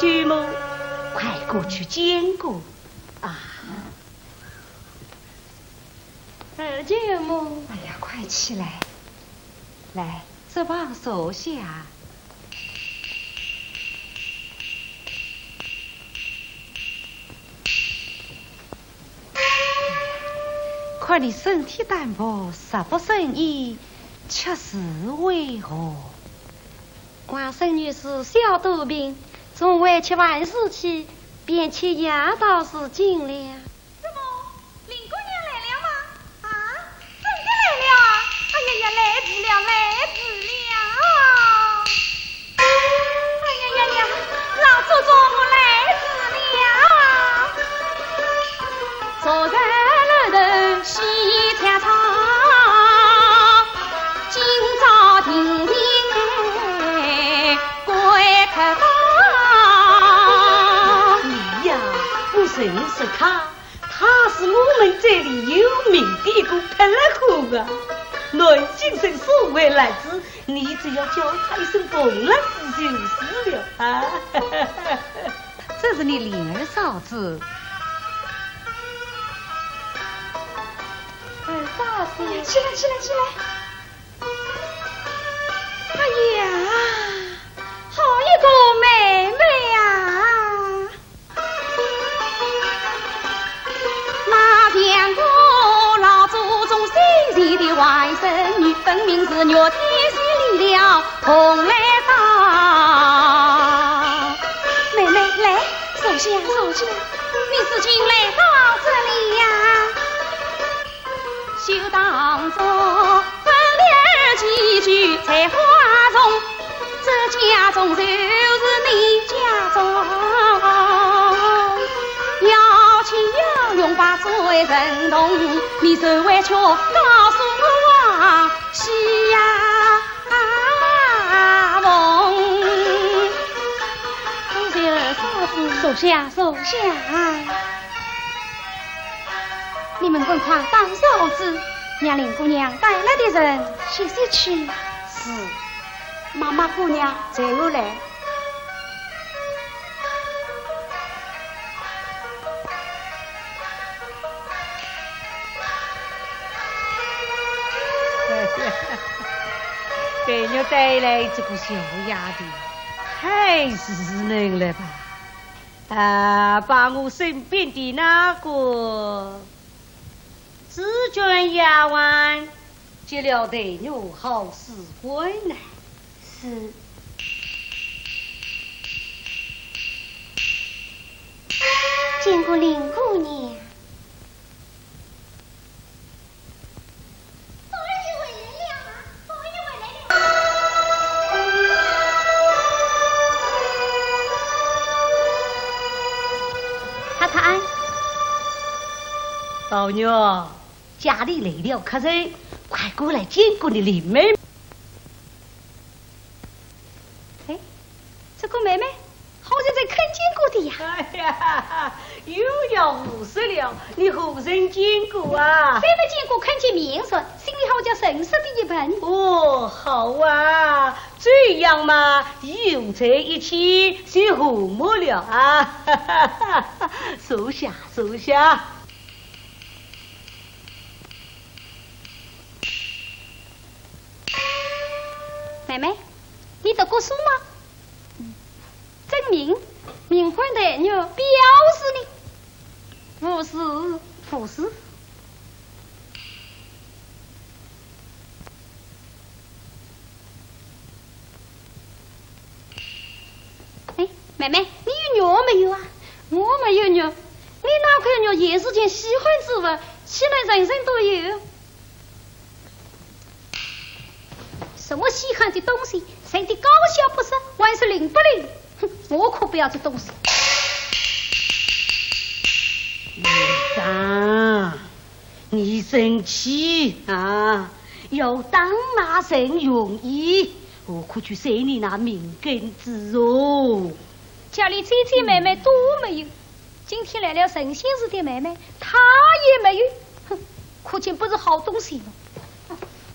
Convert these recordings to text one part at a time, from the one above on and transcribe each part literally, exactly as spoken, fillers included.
舅母，快过去见过啊。二舅母。哎呀，快起来，来，这旁坐下。 看你身体单薄，食不胜衣，吃是为何？外甥女是小肚病，从未吃饭时起，便吃药倒是尽了。怎么，林姑娘来了吗？啊，真的来了啊！哎呀呀，来迟了，来迟了！ 哎呀呀呀，老祖宗，我来迟了。昨日楼头喜帖上，今朝定情该归客到。你呀，不认识他。 他是我们这里有名的一个泼辣货啊，南京城所谓辣子，你只要叫他一声凤辣子就是了啊。这是你林二嫂子。二嫂子。起来，起来，起来。哎呀，好一个妹妹啊！ 那像个老祖宗心前的外甥女，分明是玉体洗礼了红来到。妹妹，来，坐下，坐下。你是近来到这里呀？ 休当作分别几句在花丛，这家中就是你家中。要去要用把嘴人动，你只为求告诉我往昔呀，梦。坐下，坐下。 你们赶快打扫屋子，让林姑娘带来的人歇息去。是，妈妈姑娘，随我来。被你带来这个小丫头，太稚嫩了吧？ 啊，把我身边的那个紫鹃丫鬟接了，待我好使唤呢。是。见过林姑娘。 宝二爷回来了啊！宝二爷回来了。太太安。宝玉，家里来了客人，快过来见过你林妹妹。哎，这个妹妹 好像在看见过的呀。哎呀，又要胡说了，你何曾见过啊？虽没见过，看见面说，心里好像认识的一般。哦，好啊，这样嘛，又在一起就和睦了啊。坐下，坐下。妹妹，你读过书吗？ 真名，名唤黛玉，表字呢？无字，无字。哎，妹妹，你有玉没有啊？我没有玉，你那块玉也是件稀罕之物，岂能人人都有？ 什么稀罕的东西，谁的高下不识，还是灵不灵？哼，我可不要这东西。林芳，你生气啊，要打骂人容易，何苦去摔你那命根子哦？家里姐姐妹妹都没有，今天来了神仙似的妹妹，她也没有，哼，可见不是好东西嘛。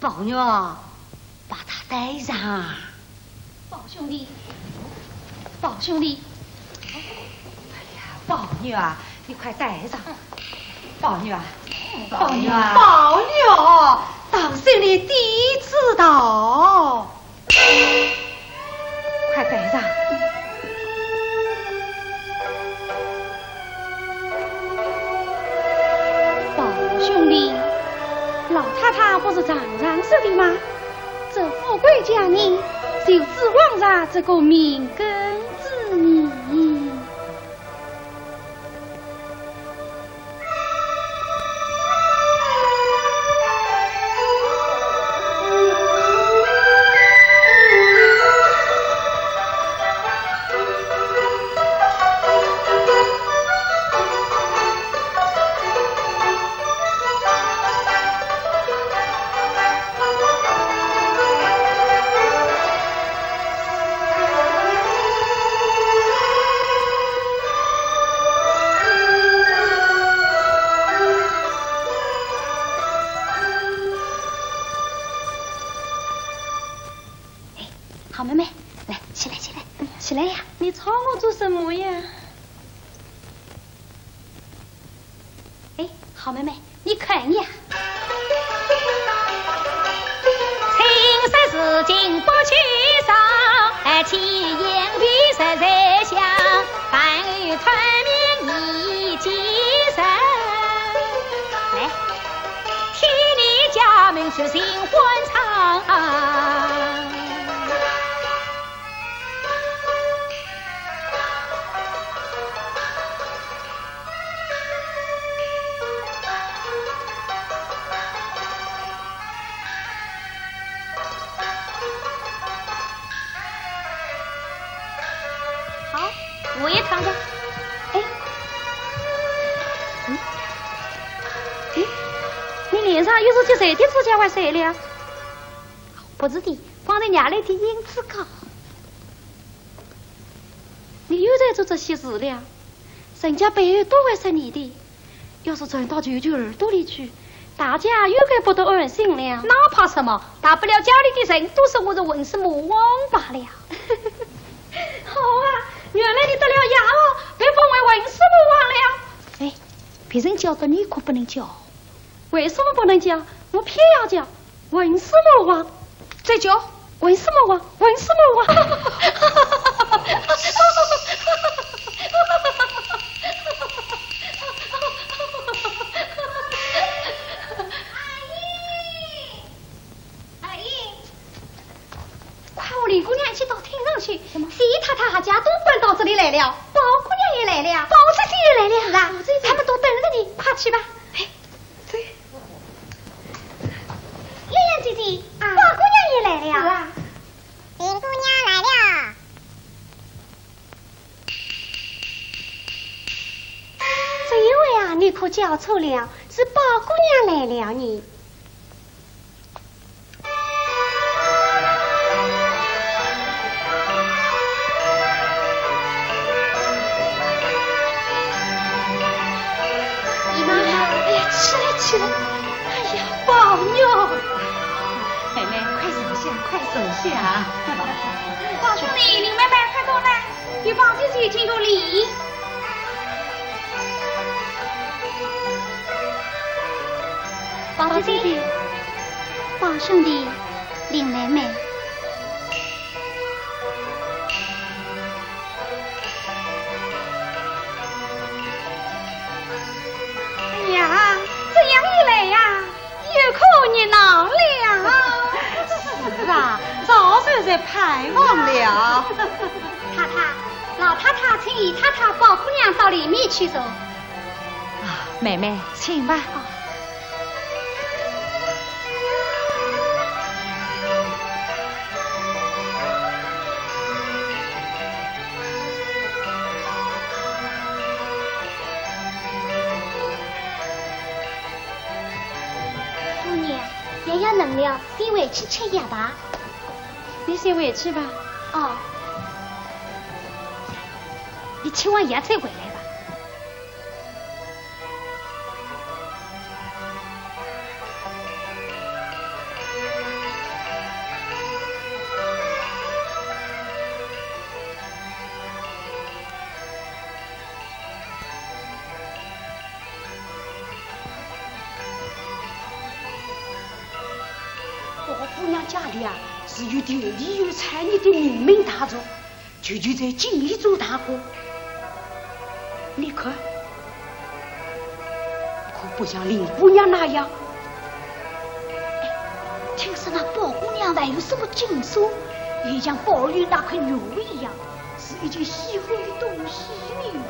宝玉， 把她带上。宝兄弟，宝兄弟，宝玉啊，你快带上。宝玉啊，宝玉啊，宝玉，当心你跌倒。快带上。宝兄弟，老太太不是常常说的吗？这富贵家呢，就指望着这个命根子呢。 哎，好妹妹，来，起来，起来，起来呀！你吵我做什么呀？ 哎，好妹妹，你看呀。青山似锦不去少，哎，青云碧水在下，半月春眠已几时？来，替你家门去寻欢唱。 好，我也唱个。哎，嗯，哎，你脸上又是结谁的指甲还是谁了？不是的，方才拿来的胭脂膏。你又在做这些事了？ 人家背后都会说你的，要是传到舅舅耳朵里去，大家又该不得安心了。那怕什么？大不了家里的人都说我是混世魔王罢了。好啊，原来你得了雅号，被封为混世魔王了。哎，别人叫的，你可不能叫。为什么不能叫？我偏要叫。 混世魔王，再叫，混世魔王，混世魔王。二姨，二姨，快和林姑娘一起到厅上去。什么？薛姨太太、阖家都搬到这里来了，宝姑娘也来了。宝姐姐也来了？是啊，宝姐姐。他们都等着你，快去吧。哎，这 鸳鸯姐姐，啊。宝姑娘也来了。是啊。林姑娘来了。这一回啊，你可叫错了，是宝姑娘来了呢。 姨妈，哎呀，起来，起来！哎呀，宝玉！妹妹，快坐下，快坐下。宝兄弟，林妹妹，快过来，与宝姐姐敬个礼。宝姐姐，宝兄弟，林妹妹。 哎呀，这样一来呀，又可热闹了。是啊，早就在盼望了。太太，老太太请姨太太、宝姑娘到里面去坐。啊，妹妹，请吧。哦。 姑娘，药要冷了，先回去吃药吧。你先回去吧。哦。你吃完药再回来吧。 姑我姑娘家里啊，是有点地有产业的名门大族，舅舅在京里做大官。你看，可不像林姑娘那样。哎，听说那宝姑娘还有什么金锁，也像宝玉那块玉一样，是一件稀罕的东西呢。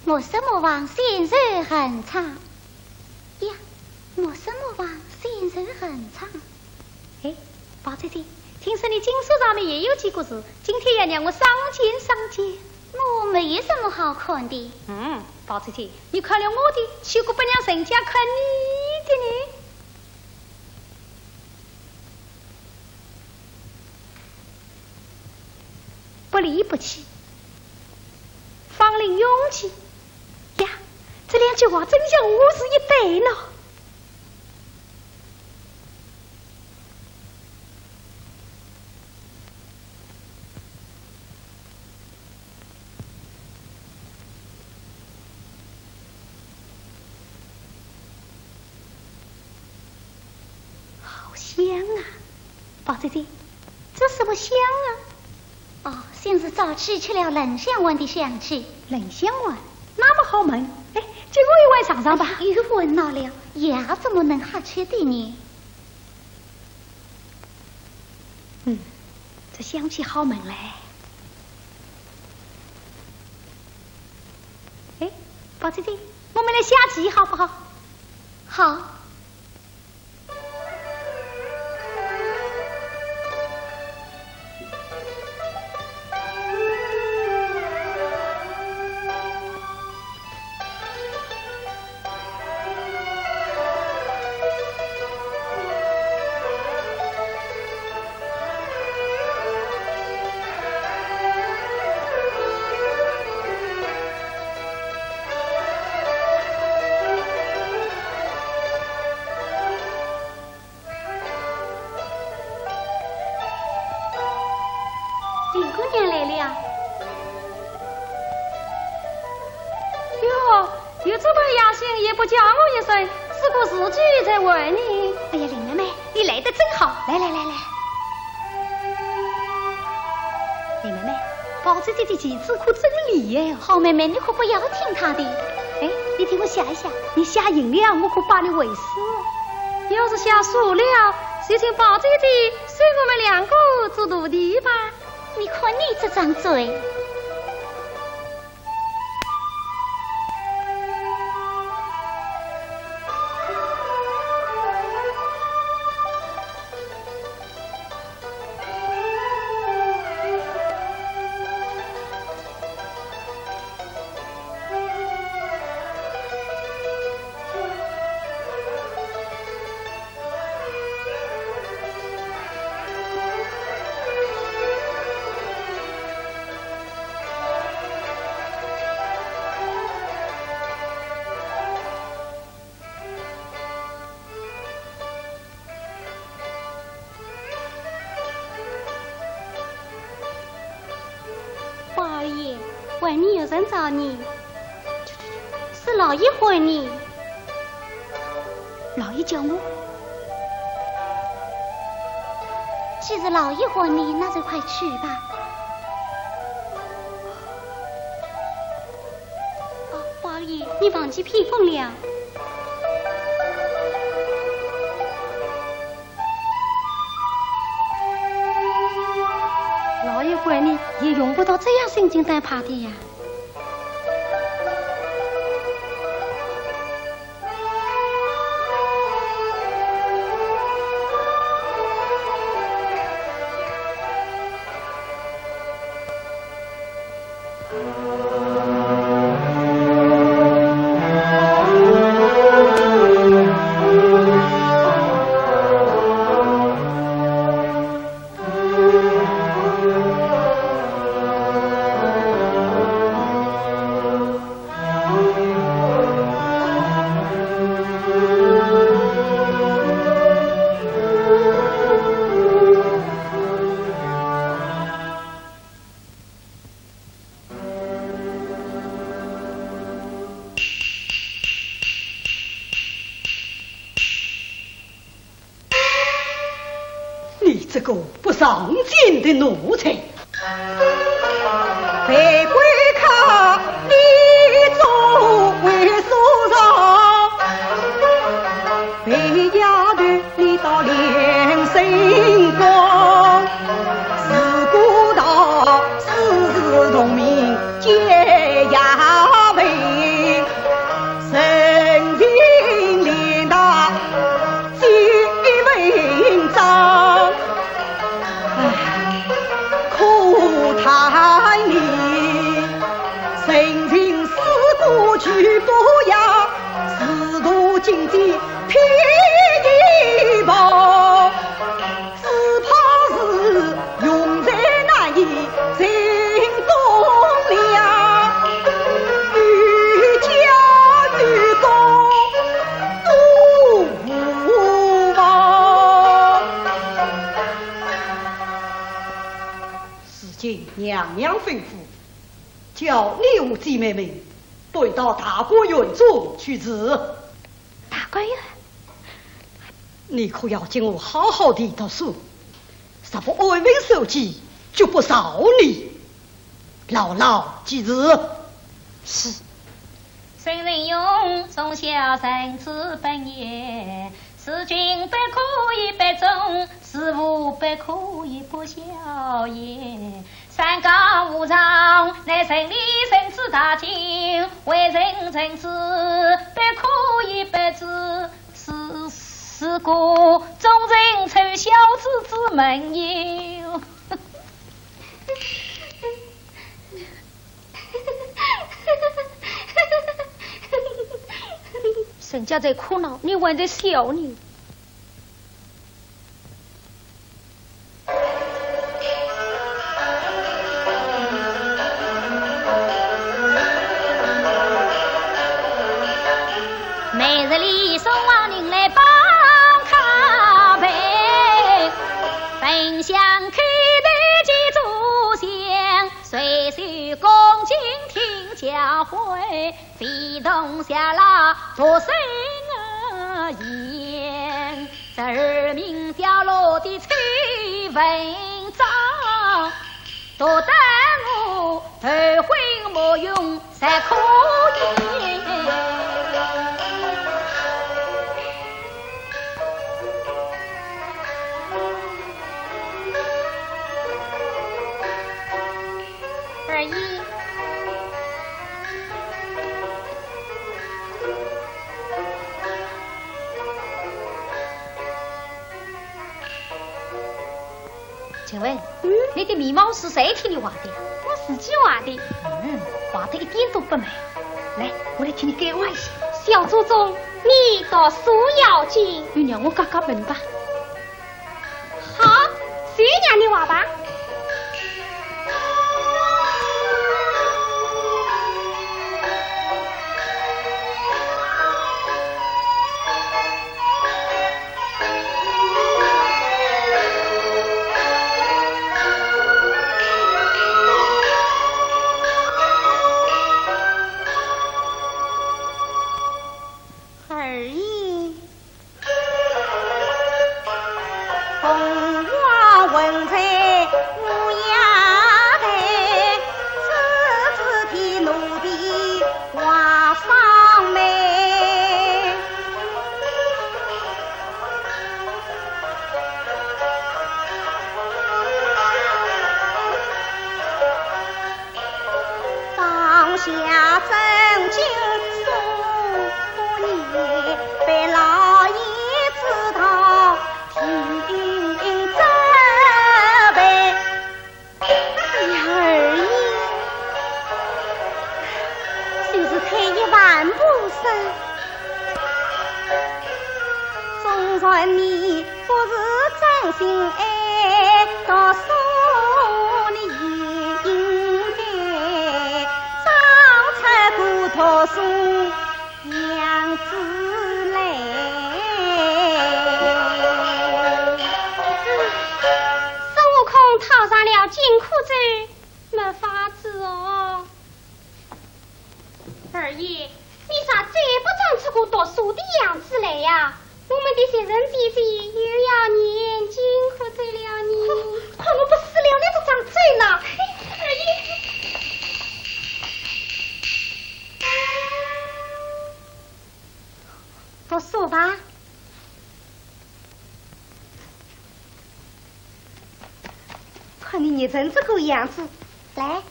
莫失莫忘，仙寿恒昌。呀，莫失莫忘，仙寿恒昌。哎，宝姐姐，听说你金锁上面也有几个字，今天要让我赏鉴赏鉴。我没什么好看的。嗯，宝姐姐，你看了我的，岂可不让人家看你的呢？ 不离不弃，芳龄永继。呀，这两句话真像我是一对呢。 好香啊！宝姐姐，这什么香啊？哦，先是早起吃了冷香丸的香气。冷香丸？那么好闻？哎，借我一丸尝尝吧。哎呀，又闻到了，药怎么能瞎吃的呢？嗯，这香气好闻嘞。哎，宝姐姐，我们来下棋好不好？好。 林姑娘来了。哟，又这般雅兴，也不叫我一声，是个自己在玩呢。哎呀，林妹妹，你来得正好，来来来来。林妹妹，宝姐姐的棋子可真厉害哦。好妹妹，你可不要听她的。哎，你替我下一下，你下赢了，我可把你喂死。要是下输了，就请宝姐姐 收我们两个做徒弟吧。你看你这张嘴。 宝二爷，外面有人找你，是老爷唤你。老爷叫我？既是老爷唤你，那就快去吧。哦，宝二爷，你忘记披风了。 老爷唤你也用不着这样心惊胆怕的呀。这个不上进的奴才。被归客，你做为所上，被丫头你到连升宫，自古道世事功名皆要问，人情练达 几文章，唉，可叹你，人情世故俱不要，仕途经济拼一步，只怕是 用才难以成功了，于家于国都无望。如今娘娘吩咐，叫你和姐妹们都到大观园中去住。大观园？你可要给我好好地读书， 若不安分守己，绝不饶你。牢牢记住。是。沈云勇从小认字本也，字君不可以不忠，字父不可以不孝也。三纲五常，乃人理政治大经，为人正直，不可以不知。 是，是个忠臣出孝子之门也。人家在苦恼，你还在笑呢。 每日里送往人来帮咖啡，焚香叩头祭祖先，岁岁恭敬听教诲，非同小老读圣贤。 这儿名掉落的臭文章，读得我头昏目眩，才可以。二爷。 请问，嗯？你的眉毛是谁替你画的呀？我自己画的。嗯，画得一点都不美。来，我来替你改画一下。小祖宗，你读书要紧。你让我改改本吧。好，就让你画吧。 二爷。 凤凰文才无涯台，只知天奴婢画双眉。 上下正经书念，被老爷知道，定责备。哎呀，二爷，就是退一万步说，纵然你 不是真心爱读书，你应该早出个读书娘子来。孙悟空套上了紧箍咒，没法子哦。 二爷，你咋再不装出个读书的样子来呀？我们的袭人姐姐又要念经哭咒了呢。快，我不死了，你都张嘴了。哎呀，不说吧。看你热成这个样子，来。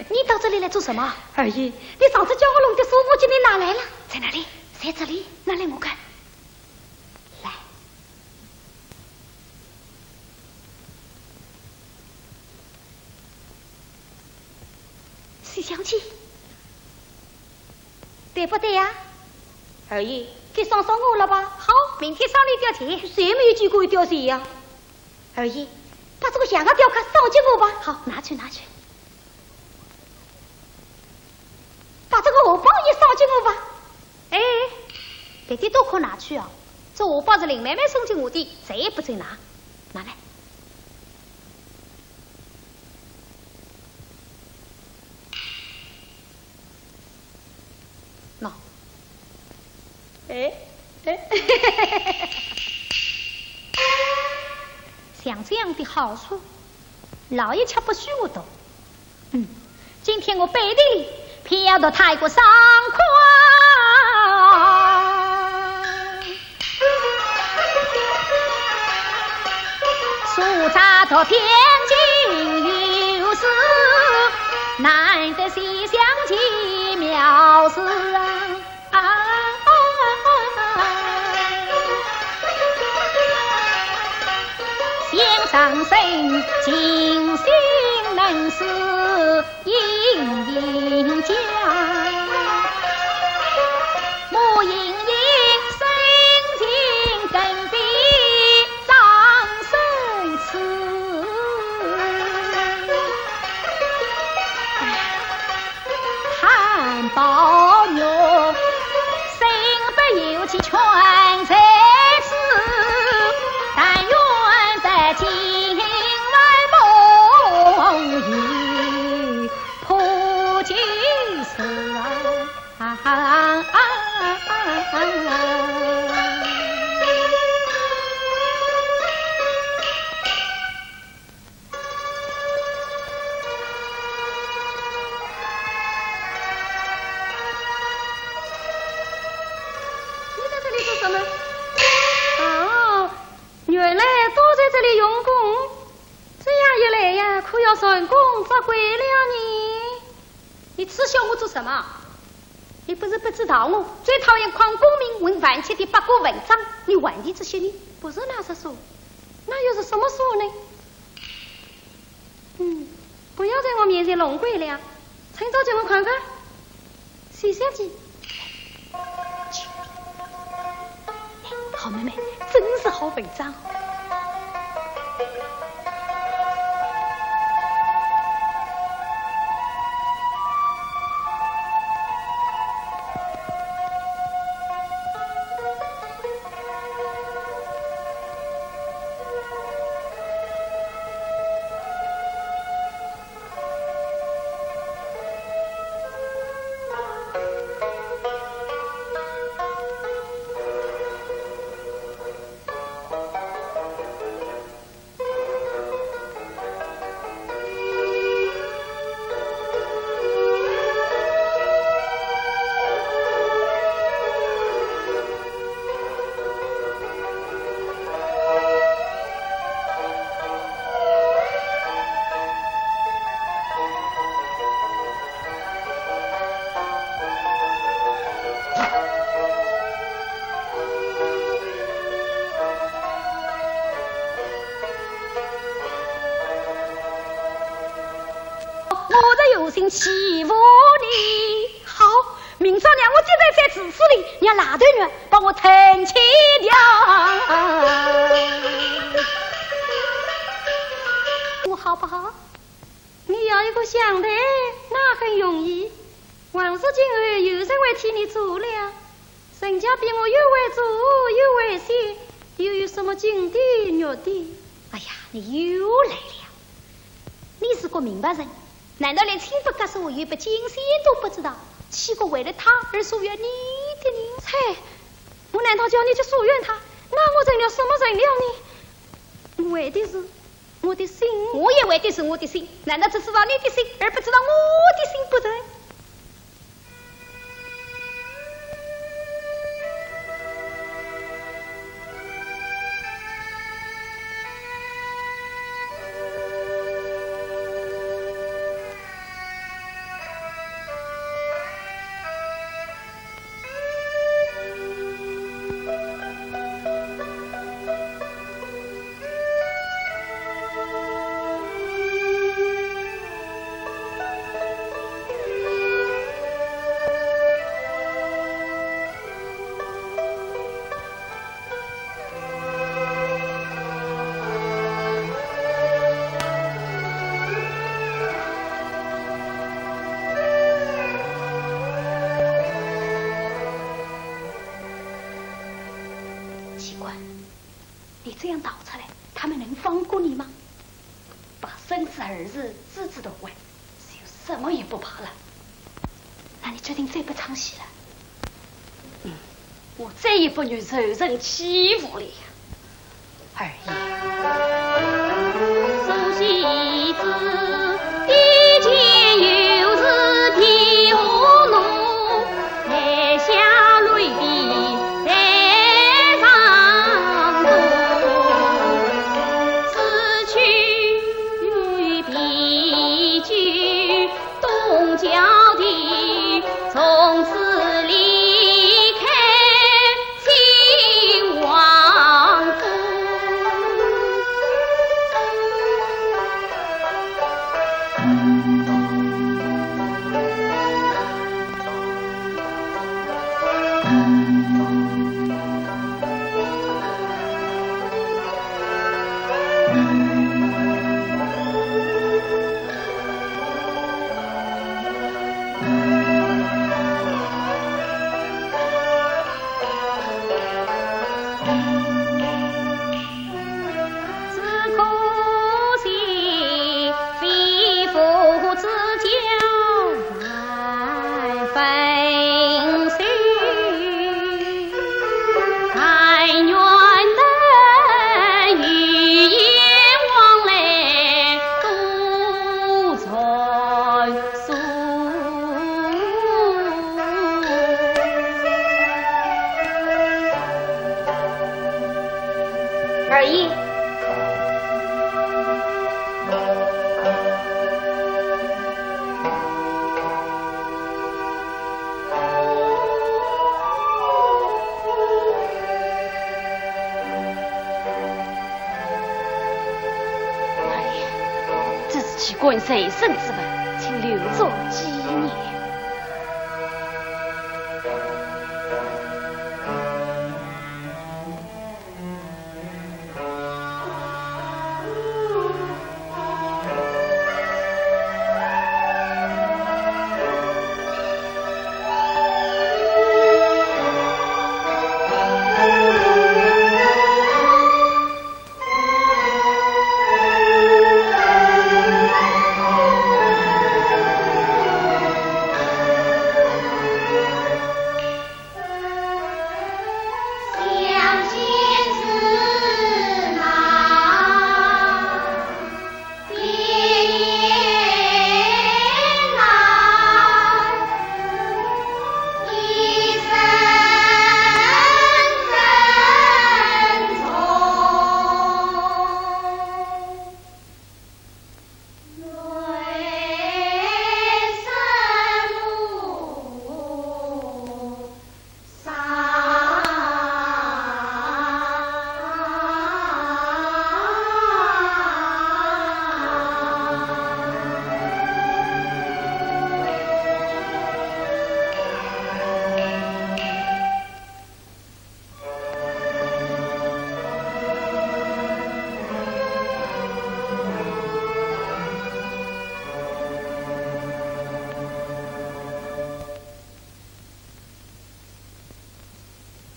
你到这里来做什么？二爷，你上次教我弄的书，我给你拿来了。在哪里？在这里。拿来我看。来。 西厢记，对不对呀？二爷，该赏赏我了吧？好，明天赏你一吊钱。谁没有见过一吊钱呀？二爷，把这个象牙雕刻赏给我吧。好，拿去，拿去。把这个荷包也赏给我吧。 哎，别的都可拿去啊，这荷包是林妹妹送给我的，谁也不准拿。拿来。喏。哎，哎。像这样的好书，老爷却不许我读。 嗯，今天我背地里偏要读它一个爽快。书斋读天经有事，难得西厢奇妙事啊。 想张生尽心能是莺莺家，母莺莺深情更比张生痴。 叹宝玉身不由己全在此，但愿得今晚梦已破旧时啊。 你在这里做什么？哦，原来用功，这样一来呀，可要蟾宫折桂了呢。你耻笑我做什么？你不是不知道我最讨厌诓功名混饭吃的八股文章，你还提这些呢？不是那些书，那又是什么书呢？嗯，不要在我面前弄鬼了，趁早叫我看看。 谁想起？好妹妹，真是好文章。我的有心欺负你。好，明朝让我跌在这池子里，让拉头人把我吞吃掉。我好不好？你要一个香袋，那很容易。横竖今后有人会替你做了。 人家比我又会做又会写，又有什么金的玉的？哎呀，你又来了！你是个明白人，难道连清风阁是我有不进先都不知道，岂可为了他而疏远你的呢？切，我难道叫你去疏远他？那我成了什么人了呢？我为的是我的心。我也为的是我的心，难道只知道你的心，而不知道我的心不成？ 奇怪，你这样逃出来，他们能放过你吗？把生死二字置之度外，只有什么也不怕了。那你决定再不唱戏了？嗯，我再也不愿受人欺负了呀。 二爷。二爷，岂敢随身之物，请留作纪念。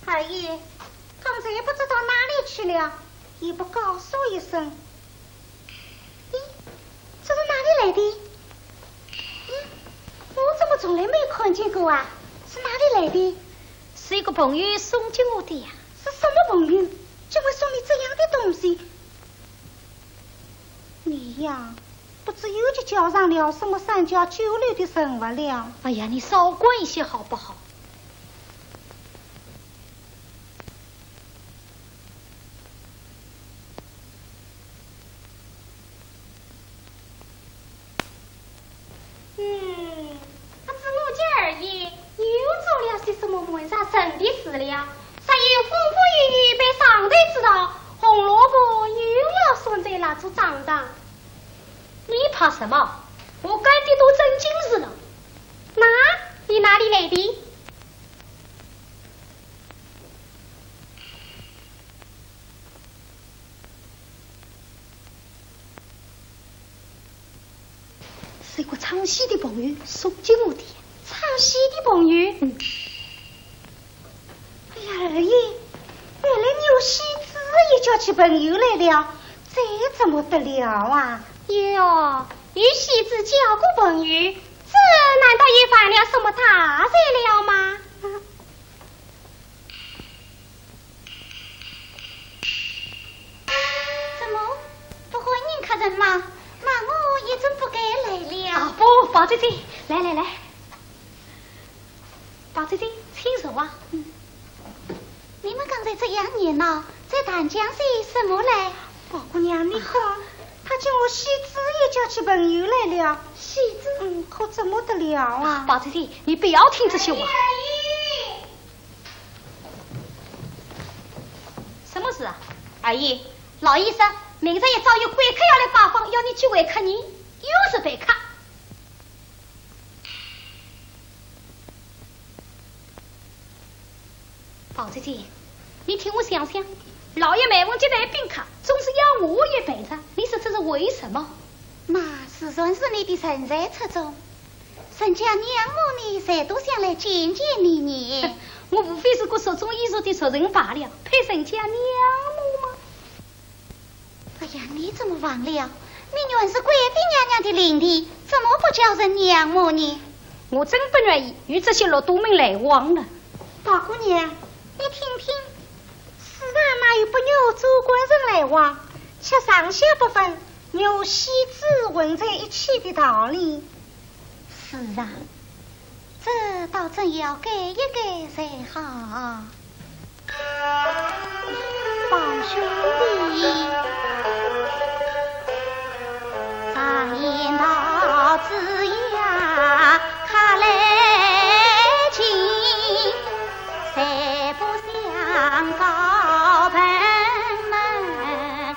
二爷，刚才不知道哪里去了，也不告诉一声。咦，这是哪里来的？咦，我怎么从来没看见过啊？是哪里来的？是一个朋友送给我的呀。是什么朋友？竟会送你这样的东西？你呀，不知又去交上了什么三教九流的人物了。哎呀，你少管一些好不好？ 嗯，不知我家二爷又做了些什么瞒煞人的事了？只有风风雨雨被上头知道，红萝卜又要酸在蜡烛桩上。你怕什么？我干的都正经事了。那，你哪里来的？ 是一个唱戏的朋友送给我的。唱戏的朋友？嗯。哎呀，二爷，原来你有戏子也交起朋友来了，这怎么得了啊？哟，有戏子交过朋友，这难道也犯了什么大罪了吗？ 怎么，不欢迎客人吗？那我也真不该来了。啊，不，宝姐姐，来来来。宝姐姐，请坐啊。嗯。你们刚才这样热闹，在谈讲些什么嘞？宝姑娘，你看，他见我戏子也交起朋友来了。戏子？嗯，可怎么得了啊？宝姐姐，你不要听这些话。 什么事啊？二爷，老爷说明日一早有贵客要来拜访，要你去会客呢，又是陪客。宝姐姐，你听我想想，老爷每逢接待宾客，总是要我也陪着，你说这是为什么？那自然是你的人才出众。 人家仰慕你，谁都想来见见你呢。我无非是个俗中艺俗的俗人罢了，配人家仰慕吗？哎呀，你怎么忘了？你原是贵妃娘娘的令弟，怎么不叫人仰慕呢？我真不愿意与这些禄蠹们来往了。宝姑娘，你听听，世上哪有不与做官人来往，却上下不分，与戏子混在一起的道理？ 是啊，这倒真要改一改才好。宝兄弟，常言道，子夏客来进，谁不想高朋满 门。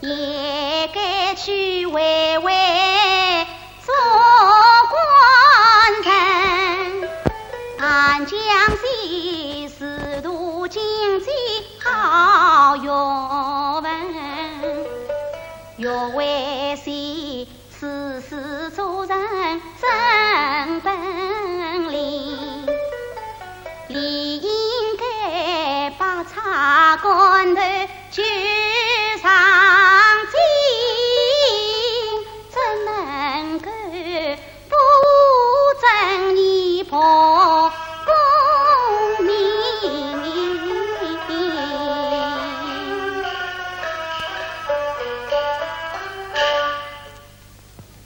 也该去会会做官人，俺讲些仕途经济好学问，学会些 世事做人真本领，理应该把差官头举上进，怎能够不正义不公平？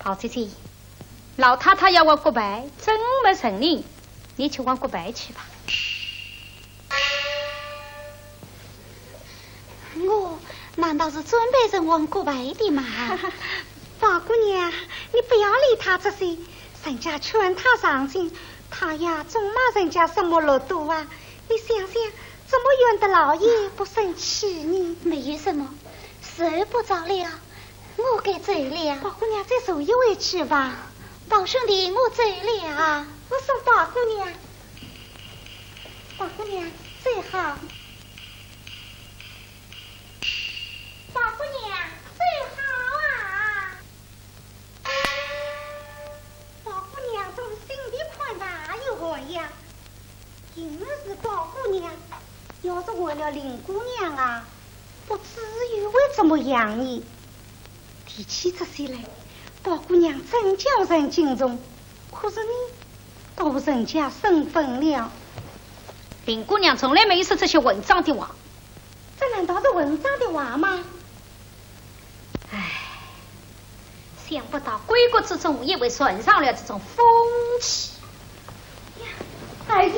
宝姐姐，老太太要往国外，真没人呢，你去往国外去吧。我难道是准备着往国外的吗？宝姑娘，你不要理他这些，人家劝他上进，他呀，总骂人家什么禄蠹啊。你想想，怎么怨得老爷不生气呢？没有什么，时候不早了， 我该走了。宝姑娘，再坐一会去吧。宝兄弟，我走了。我送宝姑娘。宝姑娘，走好。宝姑娘，走好啊。宝姑娘总是心地宽大有涵养， 因为是宝姑娘，要是为了林姑娘啊，不至于会这么样呢。提起这些来，宝姑娘真叫人敬重，可是你都人家生分了。林姑娘从来没有说这些混账的话。这难道是混账的话吗？ 唉，想不到闺阁之中也会染上了这种风气。呀，二爷。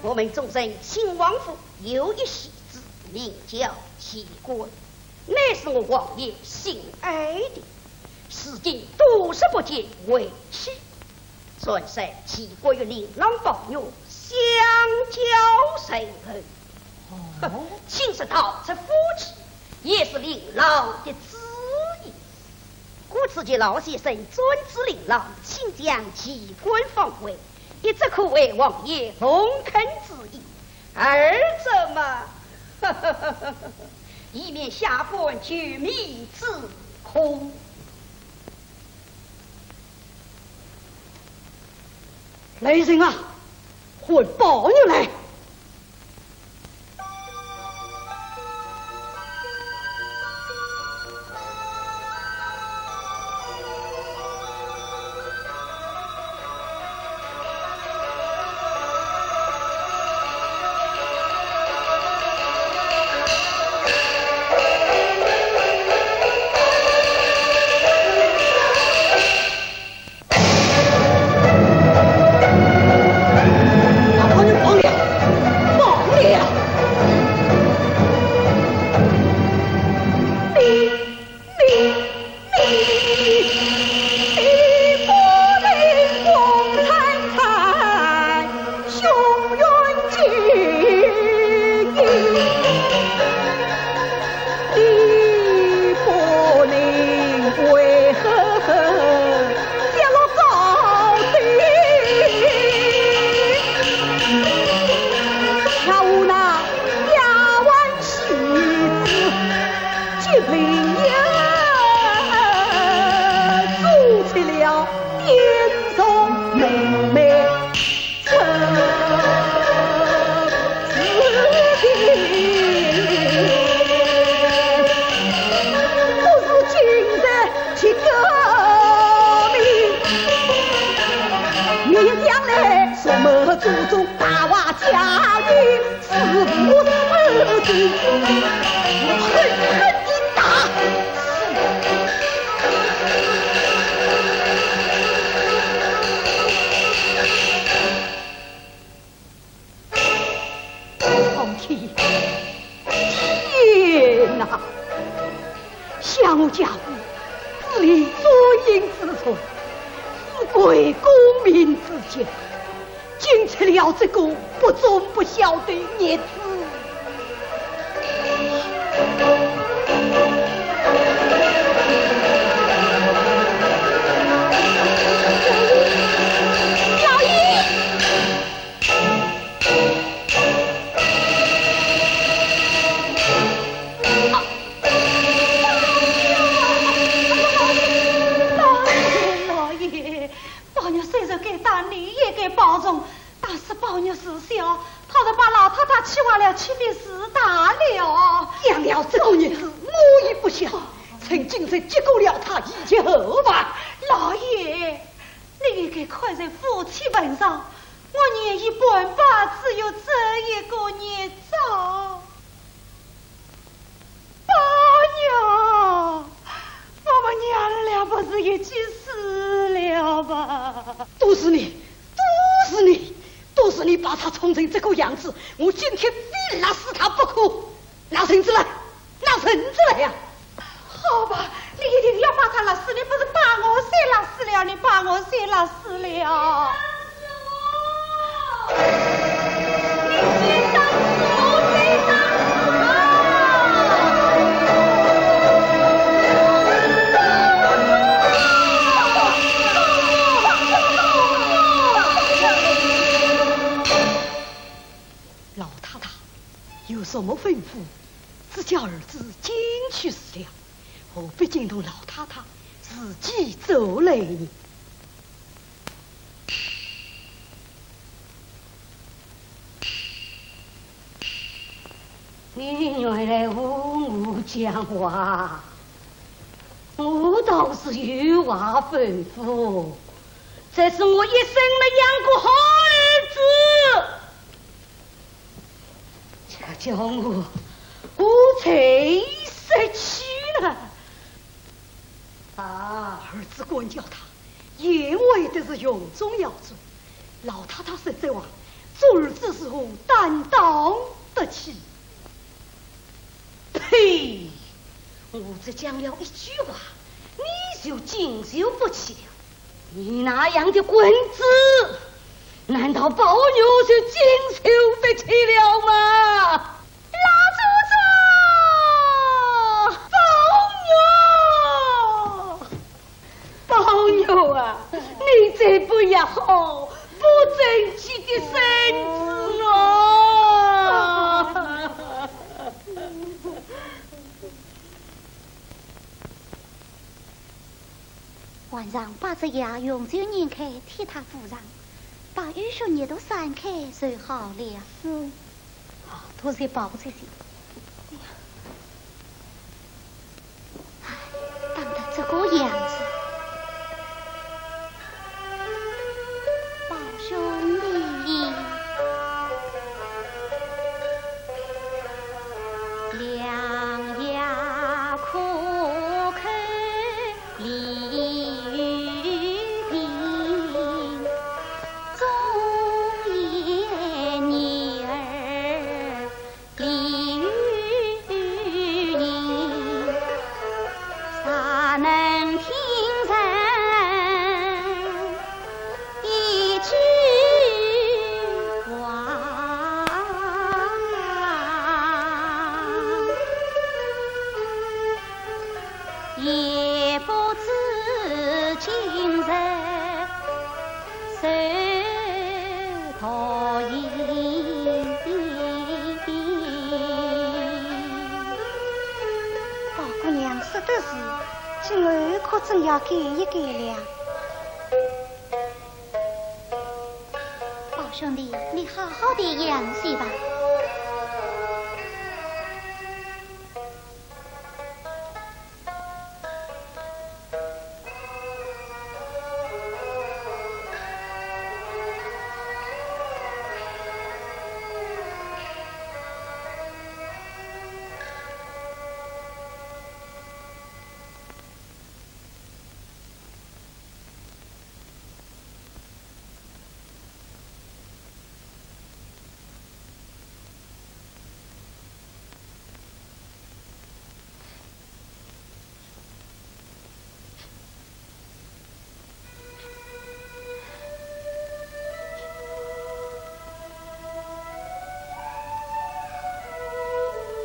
我们众人亲王府有一喜子，名叫齐官。 乃是我王爷心爱的，如今多日不见回去，传说齐官与令郎宝玉相交甚厚，哦，竟是到此夫妻，也是令郎的主意。故此，请老先生转旨令郎，请将齐官放回，一则可为王爷同肯旨意， 二则嘛，以免下官求觅之空。来人啊，唤宝玉来！ 把他们绑了。了点中妹妹这事情。不是今日起革命，明将来什么祖宗大话家音，是不是？狠狠地打死！ 苍天，天哪！想我家父治理尊严之权，富贵功名之家，竟出了这个不忠不孝的孽子。老爷！ 老爷，宝玉虽然该打，你也该保重。打死宝玉是小，倘若把老太太气坏了，岂非事大了？养了这个孽子，我也不孝，趁今日结果了他，以绝后患。老爷，你也该看在夫妻份上，我年已半百，只有这一个孽障。 宝玉，我们娘儿俩不是一起死了吧？都是你，都是你，都是你把他宠成这个样子，我今天非勒死他不可。拿绳子来，拿绳子来呀！好吧，你一定要把他勒死，你不是把我先勒死了，你把我先勒死了。 老太太有什么吩咐，只叫儿子进去是了，何必惊动老太太自己走来呢？ 你原来和我讲话，我倒是有话吩咐，这是我一生没养过好儿子，恰叫我，我才失去了。 啊，儿子管教他，言为的是荣宗耀祖，老太太说这话，做儿子如何担当得起？呸！我只讲了一句话，你就经受不起了。你那样的棍子，难道宝玉就经受得起了吗？ 老祖宗！宝玉！宝玉啊，你这不要好，不争气的孙子哦！ 晚上把这药用酒研开，替他敷上，把淤血热毒散开就好了。是。哦，多谢宝姐姐。哎呀，哎，打得这个样子。宝兄弟。 良药苦口利于病，忠言逆耳利于人，谁能听人 一句话，也不知今日是何因。宝姑娘说的是，今后可真要改一改了。兄弟，你好好的养息吧。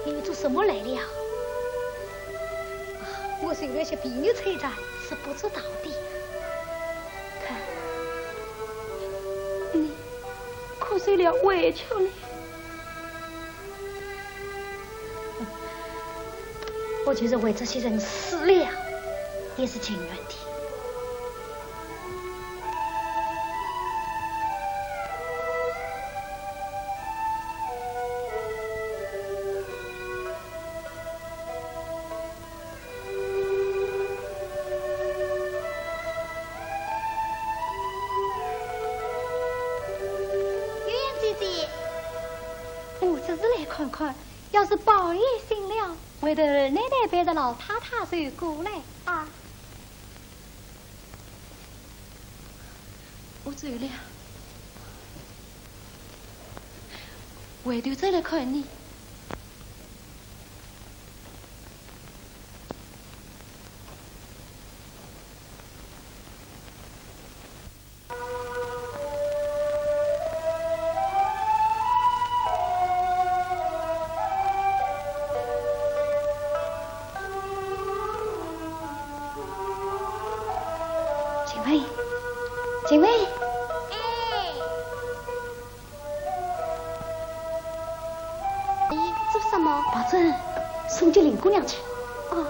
你做什么来了？啊，我受了些皮肉摧残，是不知道的。看，你可受了委屈了。 我就是为这些人死了，也是情愿的。 月圆姐姐，我只是来看看，要是宝玉醒了，回头二奶奶陪着老太太就过来啊。我走了，回头再来看你。 晴雯，晴雯。哎。你做什么？宝钧，送给林姑娘去。哦。